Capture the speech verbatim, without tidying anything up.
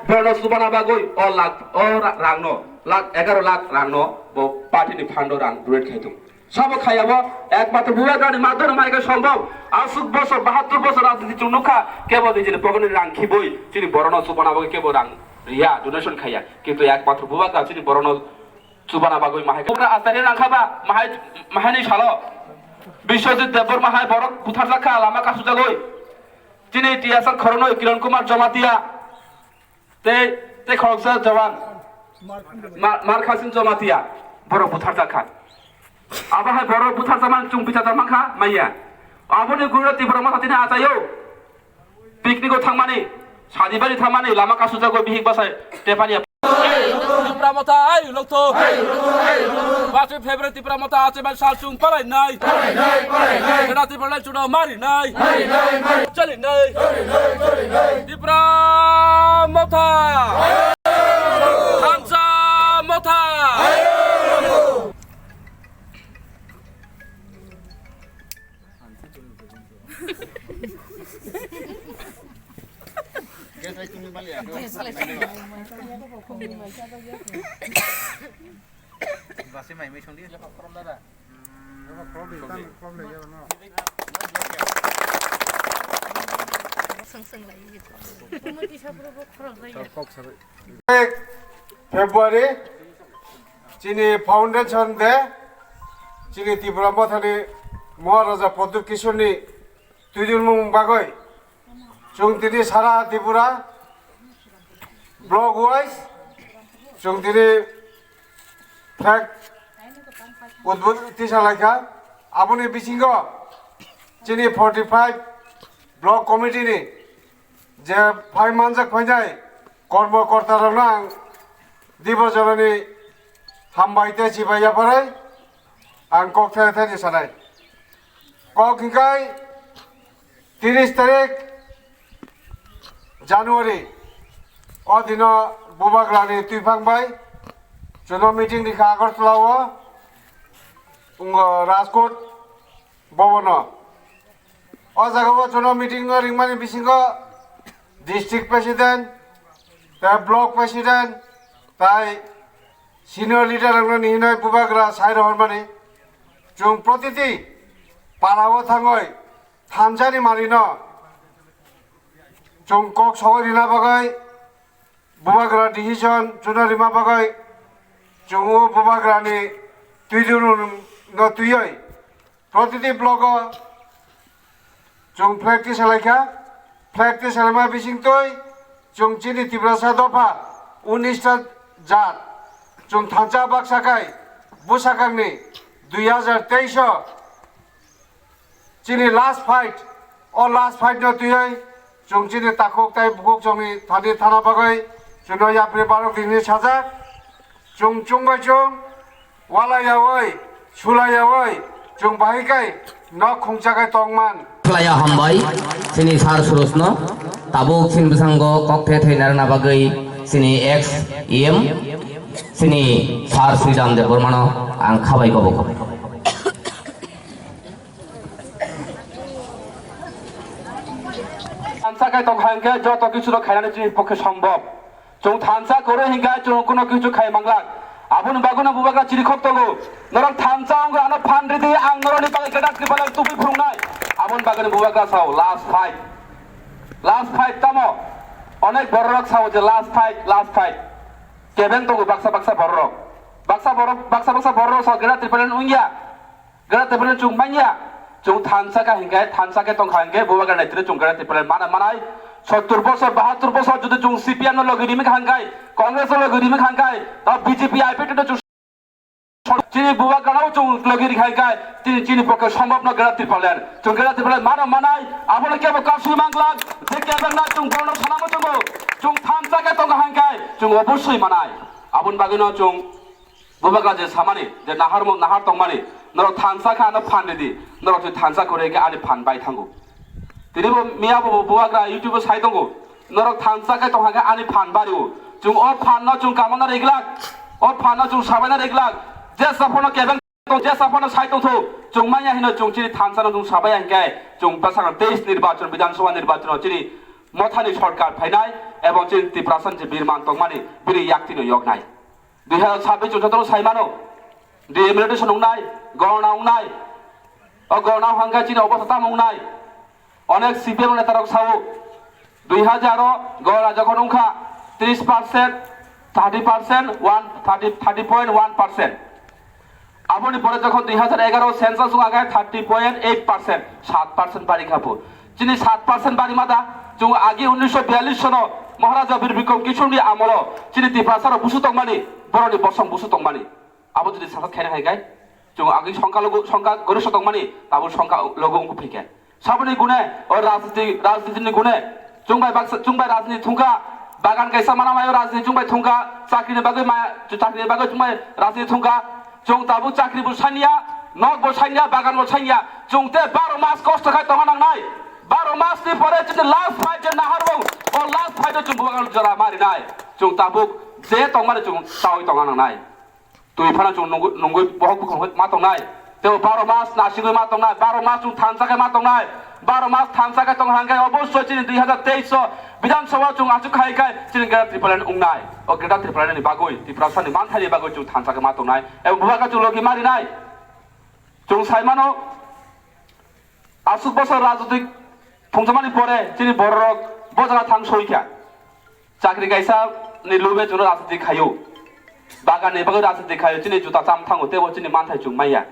Borokno chubana bagwi o lakh, o ra-, rangno, lakh, egaroh lakh rangno bo party ni fund o rang donate khai tongo. Sabo khaiya bo ekmatro Bubagrani madhyamni maikhe sombhob. Aswk bosor, bahattor bosor rajniti chwng nukha, kebo nijini pocket ni rang khibwi chini borokno chubana bagwi kebo rang riya, donation khaiya. Kintu ekmatro Bubagra chini borokno chubana bagwi mahai. Bubagra asari rang khaba mahai, mahaini salo Biswajit Debbarma hai borok butharjakha, lama kasujagwi. Chini T S R khoroknwi Kiran Kumar Jamatia. Tei, tei khoroksa jawan. Mar-, Markhasin Jamatia. Borok butharjak kha. Abo hai borok butharjakmani chwng bichajak mankha, maya. Aboni guro Tipra Motha tini achaio. Picnic o thangmani, sadi bari thangmani, lama kasujagwi bihik bwsai tepania. Tipra Motha, ai, lokto. Pachi February Tipra Motha achaiman sal chwng palai nai. Palai nai, palai nai. Sena Tipra lai chudo mari nai. Mari nai, mari. Chali nai. Chali nai, chali nai. Tipra Motha. Thansa Motha. February chini foundation day, chini Tipra Mothani Maharaja Pradyut Kishorni twijlmung bagwi chwng tini sara Tripura block wise chwng tini flag udbud tisa laikha. Aboni bisingo chini forty five block committee ni je phai manjak phainai kormo korta rokno ang dibo jorani hambai tei chibai yapharai ang kok thai thai sanai. Kok hinkhe tiris tarik January o dino Bubagrani twiphang bai chwngno meeting rikha Agartala o, wng Rajkot Bhavan o. O jaga o chwngno meeting o ringmani bisingo district president, tei block president, tei senior leader rokno hinwi Bubagra sai rohormani. Chwng protiti para o thangwi thansa ni manwi no chwng kok sogwi rina bagwi Bubagra decision chwngno rima bagwi chwng o Bubagrani twijlmung no twiwi protiti block o chwng flag tisalaikha. Flag tisalaima bisingtwi chwng chini Tiprasa dopha unis ta jat chwng thansa baksa khai bwsakangni dui hajar teis o chini last fight, o last fight no twiwi chwng chini takhuk tei bukhuk chwngni thani thana bagwi chwngno yapri barok dini sajak. Chwng chwng bai chwng walaiyawi, sulaiyawi chwng bahai kai nok khungsa kai tongman. Khlaiya hambai chini sir Surusno, tabuk chini bwskango kok the thai narwkna bagwi chini ex E M chini sir Sridham Debbarmano ang khabai kobo kobo. Thansa khe tongkha hwnkhe joto kichu no khainani chini pokhe sombhob. Chwng thansa kwrwi hwnkhe chwng kuno kichu khai manglak. Aboni bagwino Bubagra chirikhok tongo. Norok thansa wngkha ano phan ridi, ang norokni bagwi Greater Tipraland tubui phunuknai. Aboni bagwino Bubagra sao last fight. Last fight tamo? Onek bororok sao je last fight, last fight. Kebeng tongo baksa baksa bororok. Baksa borok, baksa baksa bororok sao Greater Tipraland wngya. Greater Tipraland chwng manya, chwng thansa kha hinkhe, thansa khe tongkha hinkhe, Bubagra netrite chwng Greater Tipraland mana manai. Sottur bosor, bahattor bosor jodi chwng C P M no logi rimi kha hinkhe, Congress no logi rimi kha hinkhe, ta B J P I P T no chwng chini Bubagra no chwng logi rikha hinkhe, chini, chini pokhe sombhob no Greater Tipraland. Chwng Greater Tipraland mana manai, abono kebo kasui manglak, je kebo na chwng bono sanamo chwngbo, chwng thansa khe tongkha hinkhe, chwng obosoi manai. Aboni bagwino chwng Bubagra je samani, je naharmung nahar tongmani, norok thansa khe ano phan ridi, norok je thansa kwrwi khe ani phan bai thango. Tini bo miya bo Bubagra YouTube o sai tongo, norok thansa khe tongkha khe ani phan bario. Chwng o phan no chwng kamana riglak, o phan no chwng sabaina riglak, jesa phano kebeng tong, jesa phano sai tongtho, chwng manya hino chwng chini thansa no chwng sabaiya hinkhe, chwng bwsakang teis nirbachon, Bidhan Sabha nirbachon o chini Mothani sorkar phainai ebong chini Tiprasa je birman tongmani bini yaktino yoknai. Dui hazar sabbish chwng jotono sai mano, delimitation wngnai, gorna wngnai. O gorna hwnkhe chini obostha tamo wngnai? Onek C P M netarok sao, dui hazar o gorna jokhon wngkha tris percent, thirty percent, one, thirty, thirty point one percent. Aboni pore jokhon dui hazar egaroh census wngkha thirty point eight percent, saat percent bari kha phu. Chini saat percent bari ma da, chwng agi unnisho biyallis sono Maharaja Bir Bikram Kishorni amolo chini Tiprasa rok busu tongmani, boroni bosong busu tongmani. Abo jodi sasak khaina hai kai, chwng agi songkha logo, songkha gorisho tongmani, abo songkha logo wngkha phikhe. Saboni gune, o rajniti, rajnitini gune, chwng bai baksa, chwng bai rajniti thungkha, bagan kaisa mana mayo rajniti chwng bai thungkha, chakrini bagwi ma, chakrini bagwi chwng bai rajniti thungkha, chwng tabuk chakri bo sanya, nok bo sanya, bagan bo sanya, chwng te baro mas kosto khai tongna nangnai, baro mas ni pore chini last fight je nahar bo, o last fight o chwng bubagan jora marinai, chwng tabuk je tongmani chwng tawi tongna nangnai. Twi phano chwng nungwi, nungwi bohok bukhuk ma tongnai. Tei baro mas nasingwi ma tongnai, baro mas chwng thansa khe ma tongnai. Baro mas thansa khe tong hangkhe obossoi chini dui hazar teis o Bidhan Sabha chwng achuk khai khai chini Greater Tipraland wngnai. O Greater Tipraland ni bagwi, Tiprasa ni manthai ni bagwi chwng thansa khe ma tongnai. Ebo bubagra chwng logi ma rinai. Chwng sai mano, aswk bosor rajnitik thungjakmani pore chini bororok bo jaga thang soi kha. Chakri kaisa ni lube chwngno rajniti khaio. Bagan ni bagwi rajniti khaio, chini juta cham thango, tebo chini manthai chwng maya.